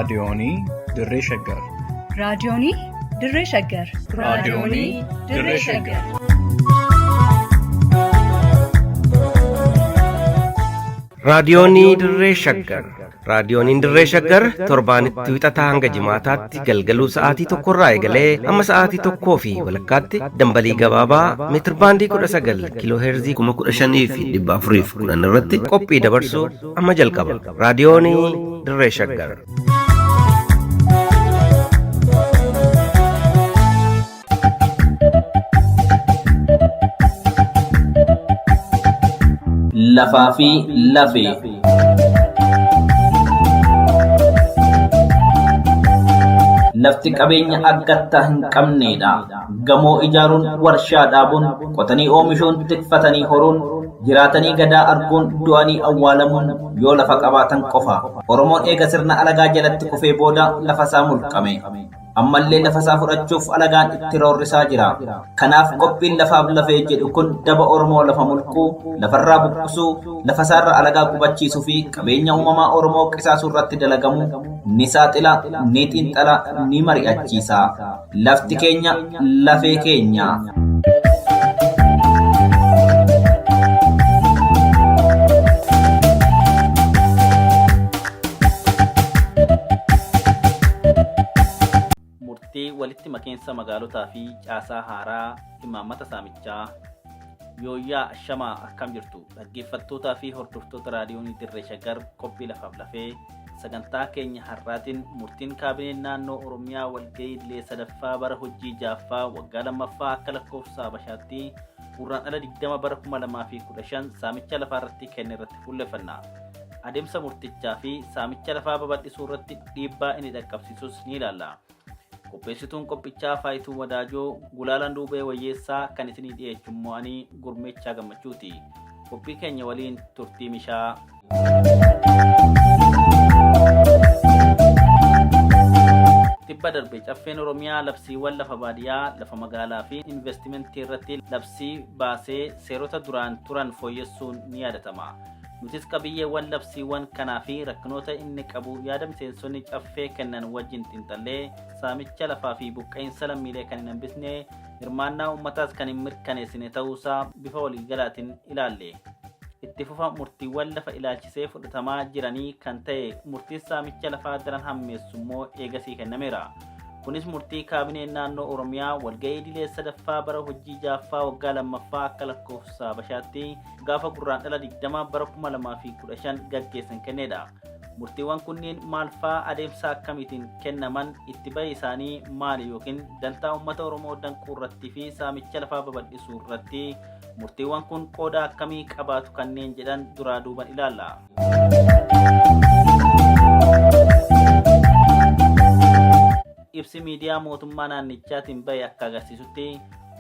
Raadiyoonii Dirree Shaggar. Raadiyoonii Dirree Shaggar. Raadiyoonii Dirree Shaggar. Raadiyoonii Dirree Shaggar. Raadiyooniin Dirree Shaggar torbaanitti wixataa hanga jimaataatti galgaluu sa'aatii tokkorraa eegalee hamma sa'aatii tokkoo fi walakkaatti dambalii gabaabaa meetirbaandii 19 kiiloo heerzii 15,410 irratti qophii dabarsu amma jalqaba. Raadiyoonii Dirree Shaggar. Lafaa fi lafee. Lafti qabeenya akkattaa hin qabneedha. Gamoo ijaaruun, warshaa dhaabuun, qotanii oomishuun, tikfatanii horuun, jiraatanii gadaa arguun, du'anii awwaalamuun yoo lafa qabaatan qofa. Oromoon eega sirna alagaa jalatti kufee booda lafasaa mulqame. Ammallee lafasaa fudhachuuf alagaan itti roorrisaa jira. Kanaaf qophiin lafaaf lafee jedhu kun daba Oromoo lafa mulquu, lafarraa buqqisuu, lafasaarra alagaa qubachiisuu fi qabeenya uumamaa Oromoo qisaasuu irratti dalagamu ni saaxila, ni xiinxala, ni mari'achiisa. Lafti keenya lafee keenya. Murtii walitti makiinsa magaalotaa fi caasaa haaraa imaammata saamichaa yooyyaa ashamaa akkam jirtu dhaggeeffattootaa fi hordoftoota raadiyoonii Dirree Shaggar qophii lafaaf lafee sagantaa keenya har'aatiin murtiin kaabineen naannoo Oromiyaa walgahii idilee sadaffaa bara hojii jaaffaa waggaa lammaffaa akka lakkoofsa Habashaatti Gurraandhala 20 bara 2015 saamicha lafaa irratti kenne irratti fuulleffanna. Adeemsa murtichaa fi saamicha lafaa babal'isuu irratti dhiibbaa inni dhaqqabsiisus ni ilaalla. Qopheessituun qophichaa Faayituu Wadaajoo, Gulaalaan Duubee Wayyeessaa kan isinii dhiyeechu immoo ani Gurmeechaa Gammachuuti. Qophii keenya waliin turtii mishaa. Tibba darbe caffeen Oromiyaa labsiiwwan lafa baadiyyaa, lafa magaalaa fi investimentii irratti labsii baasee seerota duraan turan fooyyessuun ni yaadatama. Nutis qabiyyeewwan labsiiwwan kanaa fi rakkinoota inni qabu yaada miseensonni caffee kennan wajjin xiinxallee saamicha lafaa fi buqqa'insa lammiilee kan hin hambisne hirmaannaa uummataas kan hin mirkaneessine ta'uusaa bifa waliigalaatiin ilaalle. Itti fufa murtiiwwan lafa ilaalchisee fudhatamaa jiranii kan ta'e murtiin saamicha lafaa daran hammeessu immoo eegasii kennameera. Kunis murtii kaabineen naannoo Oromiyaa walga'ii idilee sadaffaa bara hojii jaaffaa waggaa lammaffaa akka lakkoofsa Habashaatti gaafa Gurraandhala 20 bara 2015 gaggeessan kennedha. Murtiiwwan kunniin maal faa adeemsa akkamiitiin kennaman itti bahi isaanii maali yookiin dantaa uummata Oromoo danquu irratti fi saamicha lafaa babal'isuu irratti murtiiwwan kun qooda akkamii qabaatu kanneen jedhan duraa duuban ilaalla. Ibsi miidiyaa mootummaa naannichaatiin bahe akka agarsiisutti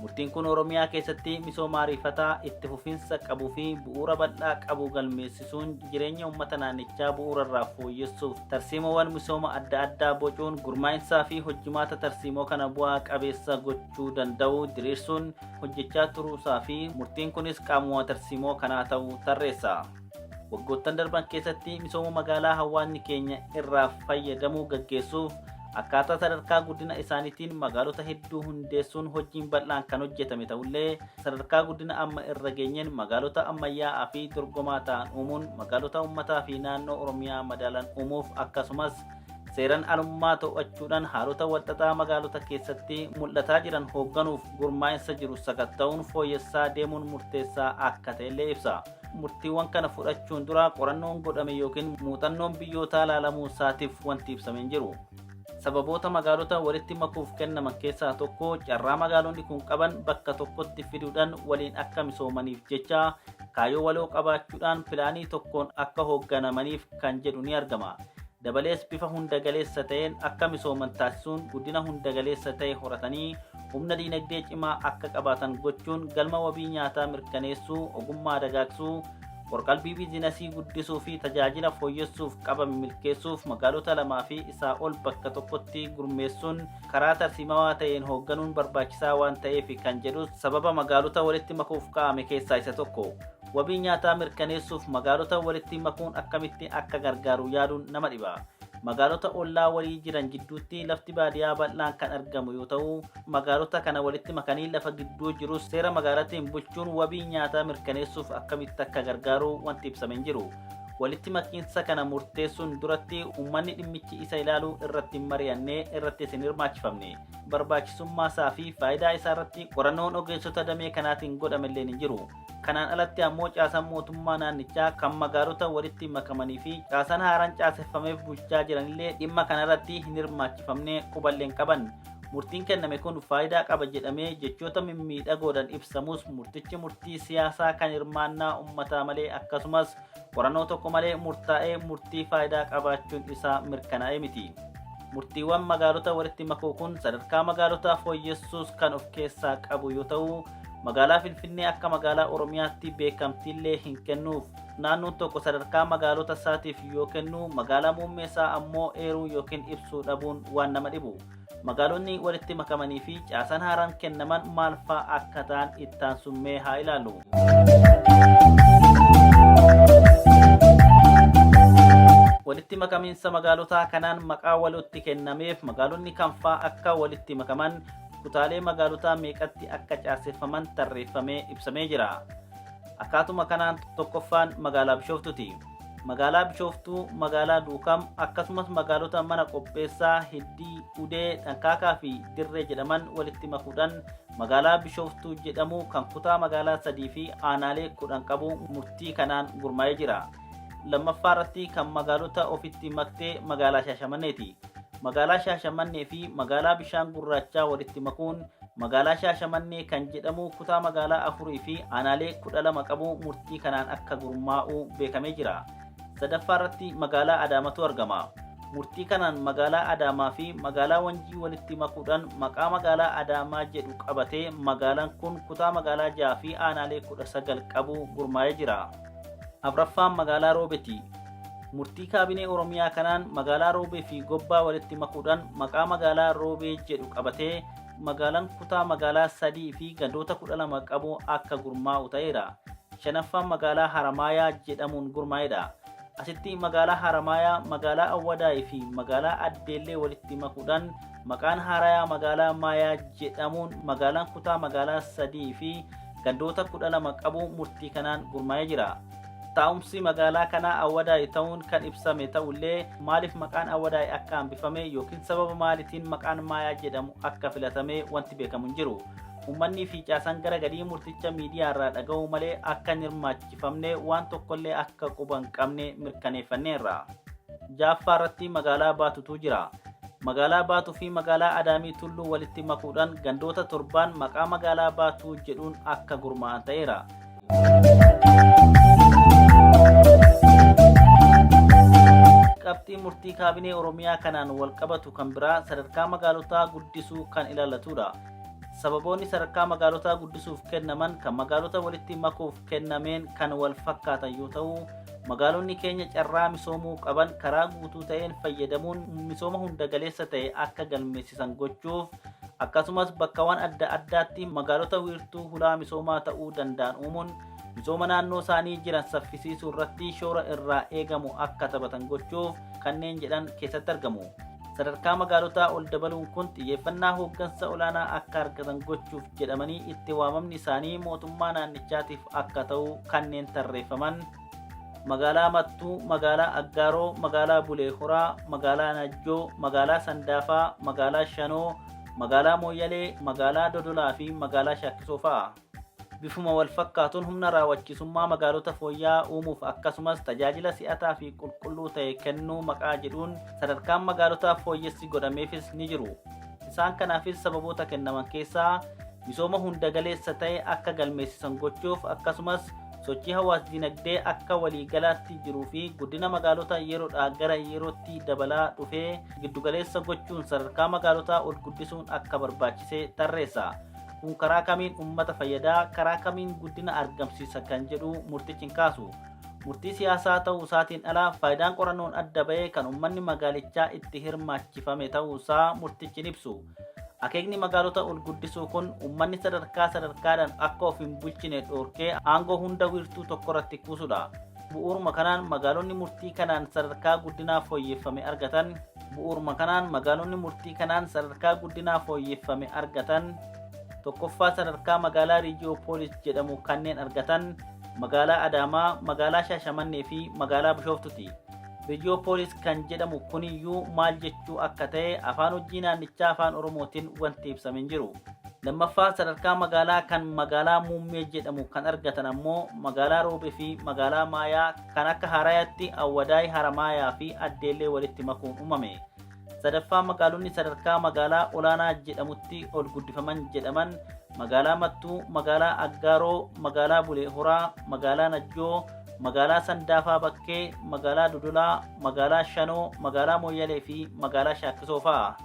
murtiin kun Oromiyaa keessatti misooma ariifataa itti fufinsa qabuu fi bu'uura bal'aa qabu galmeessisuun jireenya uummata naannichaa bu'uurarraa fooyyessuuf tarsiimoowwan misooma adda addaa bocuun gurmaa'insaa fi hojjimaata tarsiimoo kana bu'aa qabeessa gochuu danda'u diriirsuun hojjechaa turuusaa fi murtiin kunis qaamuma tarsiimoo kanaa ta'uu tarreessa. Waggoottan darban keessatti misooma magaalaa hawaasni keenya irraa fayyadamuu gaggeessuuf akkaataa sadarkaa guddina isaaniitiin magaalota hedduu hundeessuun hojiin bal'aan kan hojjetame ta'ullee sadarkaa guddina amma irra geenyeen magaalota ammayyaa'aa fi dorgomaa ta'an uumuun magaalota uummataa fi naannoo Oromiyaa madaalan uumuuf akkasumas seeran alummaa to'achuudhaan haalota walxaxaa magaalota keessatti mul'ataa jiran hoogganuuf gurmaa'insa jiru sakatta'uun fooyyessaa deemuun murteessaa akka ta'ellee ibsa. Murtiiwwan kana fudhachuun dura qorannoon godhame yookiin muuxannoon biyyootaa laalamuu isaatiif wanti ibsame hin jiru. Sababoota magaalota walitti makuuf kennaman keessaa tokko carraa magaalonni kun qaban bakka tokkotti fiduudhaan waliin akka misoomaniif jecha kaayyoo waloo qabaachuudhaan pilaanii tokkoon akka hoogganamaniif kan jedhu ni argama. Dabalees bifa hundagaleessa ta'een akka misooman taasisuun guddina hundagaleessa ta'e horatanii humna diinagdee cimaa akka qabaatan gochuun galma wabii nyaataa mirkaneessuu, ogummaa dagaagsuu, qorqalbii biizinasii guddisuu fi tajaajila fooyyessuuf qabame milkeessuuf magaalota lamaa fi isaa ol bakka tokkotti gurmeessuun karaa tarsiimawaa ta'een hoogganuun barbaachisaa waan ta'eef kan jedhus sababa magaalota walitti makuuf kaa'ame keessaa isa tokko. Wabii nyaataa mirkaneessuuf magaalota walitti makuun akkamitti akka gargaaru yaaduun nama dhiba. Magaalota ollaa walii jiran gidduutti lafti baadiyaa bal'aan kan argamu yoo ta'u, magaalota kana walitti makanii lafa gidduu jirus seera magaalaatiin bulchuun wabii nyaataa mirkaneessuuf akkamitti akka gargaaru wanti ibsame hin jiru. Walitti makiinsa kana murteessuun duratti uummanni dhimmichi isa ilaalu irratti hin mari'annee irratti hin hirmaachifamne. Barbaachisummaa isaa fi faayidaa isaa irratti qorannoon ogeessota damee kanaatiin godhamellee hin jiru. Kanaan alatti ammoo caasaan mootummaa naannichaa kan magaalota walitti makamanii fi caasaan haaraan caaseffameef bulchaa jiranillee dhimma kanarratti hin hirmaachifamne quballee hin qaban. Murtiin kenname kun faayidaa qaba jedhamee jechoota mimmiidhagoodhaan ibsamus murtichi murtii siyaasaa kan hirmaannaa uummataa malee akkasumas qorannoo tokko malee murtaa'ee murtii faayidaa qabaachuun isaa mirkanaa'e miti. Murtiiwwan magaalota walitti makuu kun sadarkaa magaalotaa fooyyessuus kan of keessaa qabu yoo ta'u, magaalaa Finfinnee akka magaalaa Oromiyaatti beekamtiillee hin kennuuf. Naannoon tokko sadarkaa magaalota isaatiif yoo kennu magaalaa muummee isaa ammoo eeruu yookiin ibsuu dhabuun waan nama dhibu. Magaalonni walitti makamanii fi caasaan haaraan kennaman maal fa'aa akka ta'an ittaan summee haa ilaallu. Walitti makamiinsa magaalotaa kanaan maqaa walitti kennameef magaalonni kam fa'aa akka walitti makaman kutaalee magaalotaa meeqatti akka caaseffaman tarreeffamee ibsamee jira. Akkaatuma kanaan tokkoffaan magaalaa Bishooftuuti. Magaalaa Bishooftuu, magaalaa Duukam akkasumas magaalota mana qopheessaa Hiddii, Udee, Dhankaakaa fi Dirree jedhaman walitti makuudhaan magaalaa Bishooftuu jedhamu kan kutaa magaalaa 3 fi aanaalee 10 qabu murtii kanaan gurmaa'ee jira. Lammaffaa irratti kan magaalota ofitti maktee magaalaa Shaashamanneeti. Magaalaa Shaashamannee fi magaalaa Bishaan Gurraachaa walitti makuun magaalaa Shaashamannee kan jedhamu kutaa magaalaa 4 fi aanaalee 12 qabu murtii kanaan akka gurmaa'u beekamee jira. Sadaffaa irratti magaalaa Adaamatu argama. Murtii kanaan magaalaa Adaamaa fi magaalaa Wanjii walitti makuudhaan maqaa magaalaa Adaamaa jedhu qabatee magaalaan kun kutaa magaalaa 6 fi aanaalee 19 qabu gurmaa'ee jira. Afraffaan magaalaa Roobeeti. Murtii kaabinee Oromiyaa kanaan magaalaa Roobee fi Gobbaa walitti makuudhaan maqaa magaalaa Roobee jedhu qabatee magaalaan kutaa magaalaa 3 fi gandoota 12 qabu akka gurmaa'u ta'eera. Shanaffaan magaalaa Haramaayaa jedhamuun gurmaa'edha. Asitti magaalaa Haramaayaa, magaalaa Awwadaay fi magaalaa Addeellee walitti makuudhaan maqaan haarayaa magaalaa Maayaa jedhamuun magaalaan kutaa magaalaa 3 fi gandoota 12 qabu murtii kanaan gurmaa'ee jira. Taa'umsi magaalaa kanaa Awwadaay ta'uun kan ibsame ta'ullee maaliif maqaan Awwadaay akka hambifame yookiin sababa maaliitiin maqaan Maayaa jedhamu akka filatame wanti beekamu hin jiru. Uummanni fi caasaan gara gadii murticha miidiyaa irraa dhaga'uu malee akka hin hirmaachifamne waan tokkollee akka quba hin qabne mirkaneeffanneerra. Ja'affaa irratti magaalaa Baatutu jira. Magaalaa Baatuu fi magaalaa Adaamii Tulluu walitti makuudhaan gandoota 7n maqaa magaalaa Baatuu jedhuun akka gurmaa'an ta'eera. Qabxii murtii kaabinee Oromiyaa kanaan wal qabatu kan biraa sadarkaa magaalotaa guddisuu kan ilaallatudha. Sababoonni sadarkaa magaalotaa guddisuuf kennaman kan magaalota walitti makuuf kennameen kan wal fakkaatan yoo ta'u, magaalonni keenya carraa misoomuu qaban karaa guutuu ta'een fayyadamuun misooma hundagaleessa ta'e akka galmeessisan gochuuf akkasumas bakkawwan adda addaatti magaalota wiirtuu hulaa misoomaa ta'uu danda'an uumuun misooma naannoo isaanii jiran saffisiisuu irratti shoora irraa eegamu akka taphatan gochuuf kanneen jedhan keessatti argamu. Sadarkaa magaalotaa ol dabaluun kun xiyyeeffannaa hooggansa olaanaa akka argatan gochuuf jedhamanii itti waamamni isaanii mootummaa naannichaatiif akka ta'u kanneen tarreeffaman magaalaa Mattuu, magaalaa Aggaaroo, magaalaa Bulee Horaa, magaalaa Najjoo, magaalaa Sandaafaa, magaalaa Shanoo, magaalaa Mooyyalee, magaalaa Dodolaa fi magaalaa Shaakkisoo fa'a. Bifuma wal fakkaatuun humna raawwachiisummaa magaalota fooyya'aa uumuuf akkasumas tajaajila si'ataa fi qulqulluu ta'e kennuu maqaa jedhuun sadarkaan magaalotaa fooyyessi godhameefis ni jiru. Isaan kanaafis sababoota kennaman keessaa misooma hundagaleessa ta'e akka galmeessisan gochuuf akkasumas sochii hawaas-dinagdee akka waliigalaatti jiruu fi guddina magaalota yeroodhaa gara yerootti dabalaa dhufee giddugaleessa gochuun sadarkaa magaalotaa ol guddisuun akka barbaachise tarreessa. Kun karaa kamiin uummata fayyadaa, karaa kamiin guddina argamsiisa kan jedhu murtichi hin kaasu. Murtii siyaasaa ta'uu isaatiin ala faayidaan qorannoon adda ba'ee kan uummanni magaalichaa itti hirmaachifame ta'uu isaa murtichi hin ibsu. Akeekni magaalota ol guddisuu kun uummanni sadarkaa sadarkaadhaan akka of hin bulchine dhoorkee aangoo hunda wiirtuu tokkorratti kuusudha. Bu'uuruma kanaan magaalonni murtii kanaan sadarkaa guddinaa fooyyeffame argatan Bu'uuruma kanaan magaalonni murtii kanaan sadarkaa guddinaa fooyyeffame argatan tokkoffaa sadarkaa magaalaa Riijiyoopolis jedhamu kanneen argatan magaalaa Adaamaa, magaalaa Shaashamannee fi magaalaa Bishooftuti. Riijiyoopolis kan jedhamu kuniyyuu maal jechuu akka ta'e afaan hojii naannichaa afaan Oromootiin wanti ibsame hin jiru. Lammaffaa sadarkaa magaalaa kan magaalaa Muummee jedhamu kan argatan ammoo magaalaa Roobee fi magaalaa Maayaa kan akka Haarayaatti Awwadaay, Haramaayaa fi Addeellee walitti makuun uumame. Sadaffaa magaalonni sadarkaa magaalaa olaanaa jedhamutti ol guddifaman jedhaman magaalaa Mattuu, magaalaa Aggaaroo, magaalaa Bulee Horaa, magaalaa Najjoo, magaalaa Sandaafaa Bakkee, magaalaa Dodolaa, magaalaa Shanoo, magaalaa Mooyyalee fi magaalaa Shaakkisoo fa'a.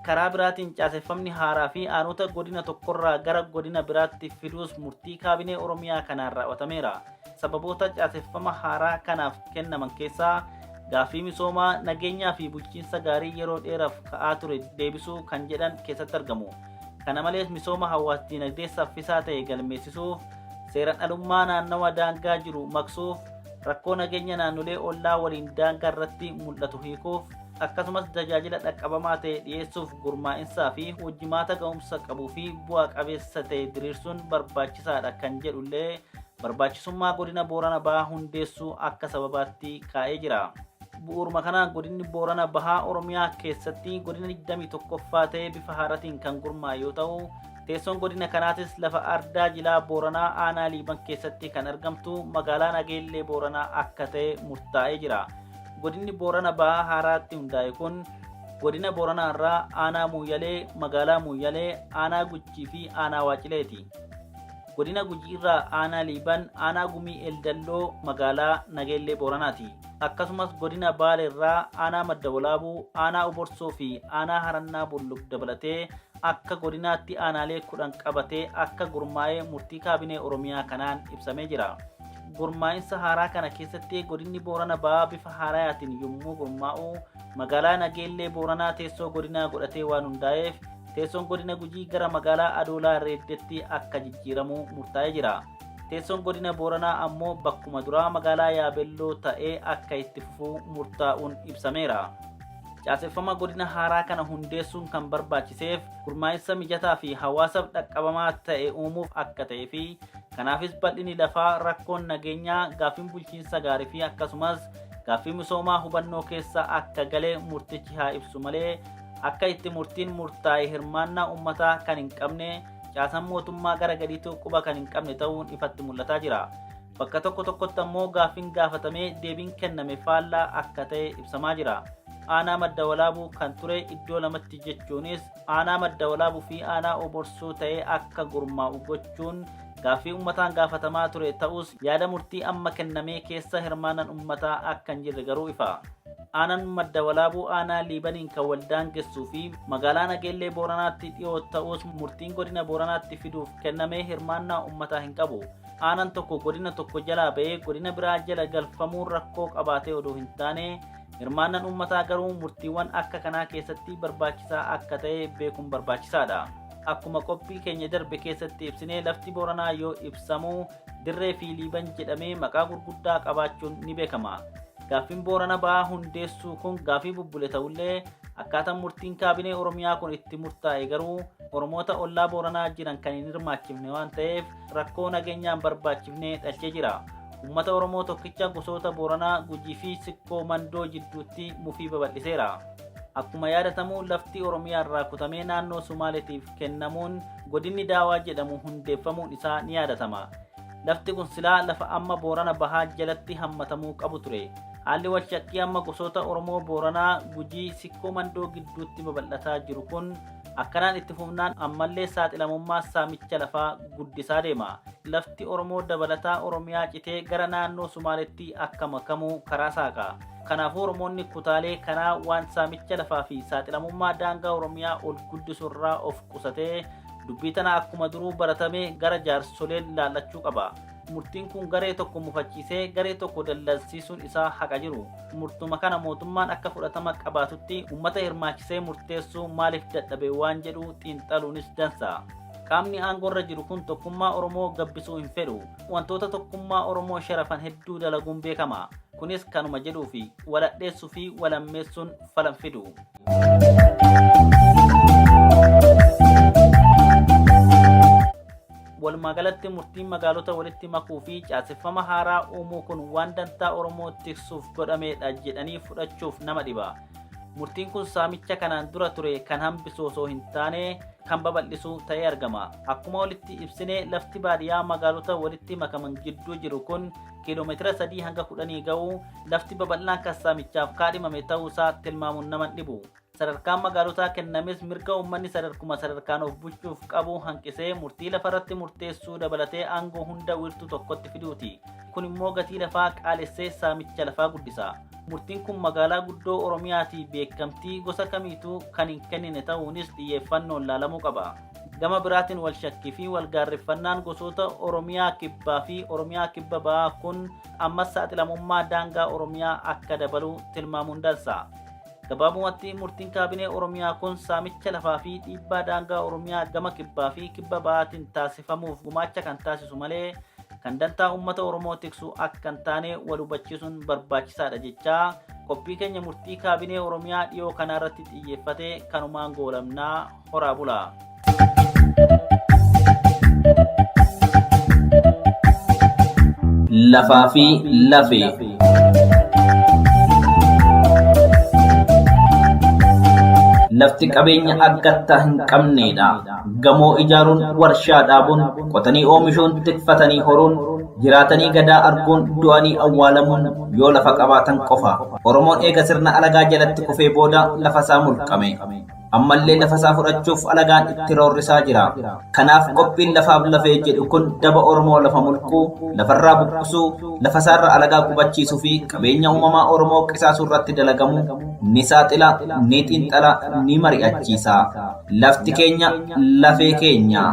Karaa biraatiin caaseffamni haaraa fi aanota godina tokkorraa gara godina biraatti fiduus murtii kaabinee Oromiyaa kanaan raawwatameera. Sababoota caaseffama haaraa kanaaf kennaman keessaa gaaffii misoomaa, nageenyaa fi bulchiinsa gaarii yeroo dheeraaf ka'aa ture deebisuu kan jedhan keessatti argamu. Kana malees misooma hawaas-dinagdee saffisaa ta'e galmeessisuuf, seeran alummaa naannawa daangaa jiru maqsuuf, rakkoo nageenya naannolee ollaa waliin daangaa irratti mul'atu hiikuuf, akkasumas tajaajila dhaqqabamaa ta'e dhiyeessuuf gurmaa'insaa fi hojimaata ga'umsa qabuu fi bu'a qabeessa ta'e diriirsuun barbaachisaadha kan jedhullee barbaachisummaa godina Boorana Bahaa hundeessuu akka sababaatti kaa'ee jira. Bu'uuruma kanaan godinni Boorana Bahaa Oromiyaa keessatti godina 21ffaa ta'ee bifa haaraatiin kan gurmaa'e yoo ta'u, teessoon godina kanaatis lafa Ardaa Jilaa Booranaa Aanaa Liiban keessatti kan argamtu magaalaa Nageellee Booranaa akka ta'e murtaa'ee jira. Godinni Boorana Bahaa haaraatti hundaa'e kun godina Booranaa irraa Aanaa Muuyalee, magaalaa Muuyalee, Aanaa Guchii fi Aanaa Waacileeti. Godina Gujii irraa Aanaa Liiban, Aanaa Gumii Eldalloo, magaalaa Nageellee Booranaati. Akkasumas godina Baale irraa Aanaa Madda Walaabuu, Aanaa Oborsoo fi Aanaa Harannaa Bulluq dabalatee akka godinaatti aanaalee 10 qabatee akka gurmaa'e murtii kaabinee Oromiyaa kanaan ibsamee jira. Gurmaa'insa haaraa kana keessatti godinni Boorana Bahaa bifa haarayaatiin yommuu gurmaa'u magaalaa Nageellee Booranaa teessoo godinaa godhatee waan hundaa'eef teessoon godina Gujii gara magaalaa Adoolaa Reeddetti akka jijjiiramu murtaa'ee jira. Teessoon godina Booranaa ammoo bakkuma duraa magaalaa Yaabelloo ta'ee akka itti fufu murtaa'uun ibsameera. Caaseffama godina haaraa kana hundeessuun kan barbaachiseef gurmaa'insa mijataa fi hawaasaaf dhaqqabamaa ta'e uumuuf akka ta'ee fi kanaafis bal'inni lafaa, rakkoon nageenyaa, gaaffiin bulchiinsa gaarii fi akkasumas gaaffii misoomaa hubannoo keessa akka gale murtichi haa ibsu malee akka itti murtiin murtaa'e hirmaannaa uummataa kan hin qabne, caasaan mootummaa gara gadiituu quba kan hin qabne ta'uun ifatti mul'ataa jira. Bakka tokko tokkotti ammoo gaaffiin gaafatamee deebiin kenname faallaa akka ta'e ibsamaa jira. Aanaa Madda Walaabuu kan ture iddoo lamatti jechuunis Aanaa Madda Walaabuu fi Aanaa Oborsuu ta'ee akka gurmaa'u gochuun gaaffii uummataan gaafatamaa ture ta'us yaada murtii amma kennamee keessa hirmaannaan uummataa akka hin jirre garuu ifa. Aanaan Madda Walaabuu Aanaa Liibaniin kan wal daangessuu fi magaalaa Nageellee Booranaatti dhiyoo ta'us murtiin godina Booranaatti fiduuf kenname hirmaannaa uummataa hin qabu. Aanaan tokko godina tokko jalaa ba'ee godina biraa jala galfamuun rakkoo qabaatee odoo hin taane hirmaannaan uummataa garuu murtiiwwan akka kanaa keessatti barbaachisaa akka ta'e beekuun barbaachisaadha. Akkuma qophii keenya darbe keessatti ibsine lafti Booranaa yoo ibsamu Dirree fi Liiban jedhamee maqaa gurguddaa qabaachuun ni beekama. Gaaffiin Boorana Bahaa hundeessuu kun gaaffii bubbule ta'ullee akkaataan murtiin kaabinee Oromiyaa kun itti murtaa'e garuu Oromoota ollaa Booranaa jiran kan hin hirmaachifne waan ta'eef rakkoo nageenyaan barbaachifne dhalchee jira. Uummata Oromoo tokkicha gosoota Booranaa, Gujii fi Sikkoo Mandoo jidduutti mufii babal'iseera. Akkuma yaadatamu lafti Oromiyaa irraa kutamee naannoo Sumaaleetiif kennamuun godinni Daawaa jedhamu hundeeffamuun isaa ni yaadatama. Lafti kun silaa lafa amma Boorana Bahaa jalatti hammatamuu qabu ture. Haalli walshakkii amma gosoota Oromoo Booranaa, Gujii, Sikkoo Mandoo gidduutti babal'ataa jiru kun akkanaan itti fufnaan ammallee saaxilamummaa saamicha lafaa guddisaa deema. Lafti Oromoo dabalataa Oromiyaa citee gara naannoo Sumaaleetti akka makamu karaa saaqa. Kanaafuu Oromoonni kutaalee kanaa waan saamicha lafaa fi saaxilamummaa daangaa Oromiyaa ol guddisu irraa of qusatee dubbii tana akkuma duruu baratame gara jaarsoleen laallachuu qaba. Murtiin kun garee tokko mufachiisee garee tokko dallansiisuun isaa haqa jiru. Murtuma kana mootummaan akka fudhatama qabaatutti uummata hirmaachisee murteessuu maaliif dadhabe waan jedhu xiinxaluunis dansa. Qaamni aangoorra jiru kun tokkummaa Oromoo gabbisuu hin fedhu. Wantoota tokkummaa Oromoo sharafan hedduu dalaguun beekama. Kunis kanuma jedhuu fi waladheessuu fi walammeessuun falan fidu. Walumaa galatti murtiin magaalota walitti makuu fi caaseffama haaraa uumuu kun waan dantaa Oromoo tiksuuf godhamedha jedhanii fudhachuuf nama dhiba. Murtiin kun saamicha kanaan dura ture kan hambisu osoo hin taane kan babal'isu ta'ee argama. Akkuma walitti ibsine lafti baadiyyaa magaalota walitti makaman gidduu jiru kun kiiloomeetira 3 hanga 10 ga'u lafti babal'aan kan saamichaaf kaadhimame ta'uusaa tilmaamuun nama dhibu. Sadarkaan magaalotaa kennames mirga uummanni sadarkuma sadarkaan of bulchuuf qabu hanqisee murtii lafarratti murteessuu dabalatee aangoo hunda wiirtuu tokkotti fiduuti. Kun immoo gatii lafaa qaalessee saamicha lafaa guddisa. Murtiin kun magaalaa guddoo Oromiyaatii beekamtii gosa kamiituu kan hin kennine ta'uunis xiyyeeffannoon laalamuu qaba. Gama biraatiin wal shakkii fi wal gaarreffannaan gosoota Oromiyaa kibbaa fi Oromiyaa kibba ba'aa kun ammas saaxilamummaa daangaa Oromiyaa akka dabalu tilmaamuun dansa. Gabaabumatti murtiin kaabinee Oromiyaa kun saamicha lafaa fi dhiibbaa daangaa Oromiyaa gama kibbaa fi kibba ba'aatiin taasifamuuf gumaacha kan taasisu malee kan dantaa uummata Oromoo tiksu akka hin taane wal hubachiisuun barbaachisaadha jechaa qophii keenya murtii kaabinee Oromiyaa dhiyoo kanarratti xiyyeeffate kanumaan goolamnaa horaa bula. Lafaa fi lafee. Lafti qabeenya akkattaa hin qabneedha. Gamoo ijaaruun, warshaa dhaabuun, qotanii oomishuun, tikfatanii horuun, jiraatanii gadaa arguun, du'anii awwaalamuun yoo lafa qabaatan qofa. Oromoon eega sirna alagaa jalatti kufee booda lafa isaa mulqame. Ammallee lafa isaa fudhachuuf alagaan itti roorrisaa jira. Kanaaf qophiin lafaaf lafee jedhu kun daba Oromoo lafa mulquu, lafarraa buqqisuu, lafa isaarra alagaa qubachiisuu fi qabeenya uumamaa Oromoo qisaasuu irratti dalagamu ni saaxila, ni xiinxala, ni mari'achiisa. Lafti keenya lafee keenya.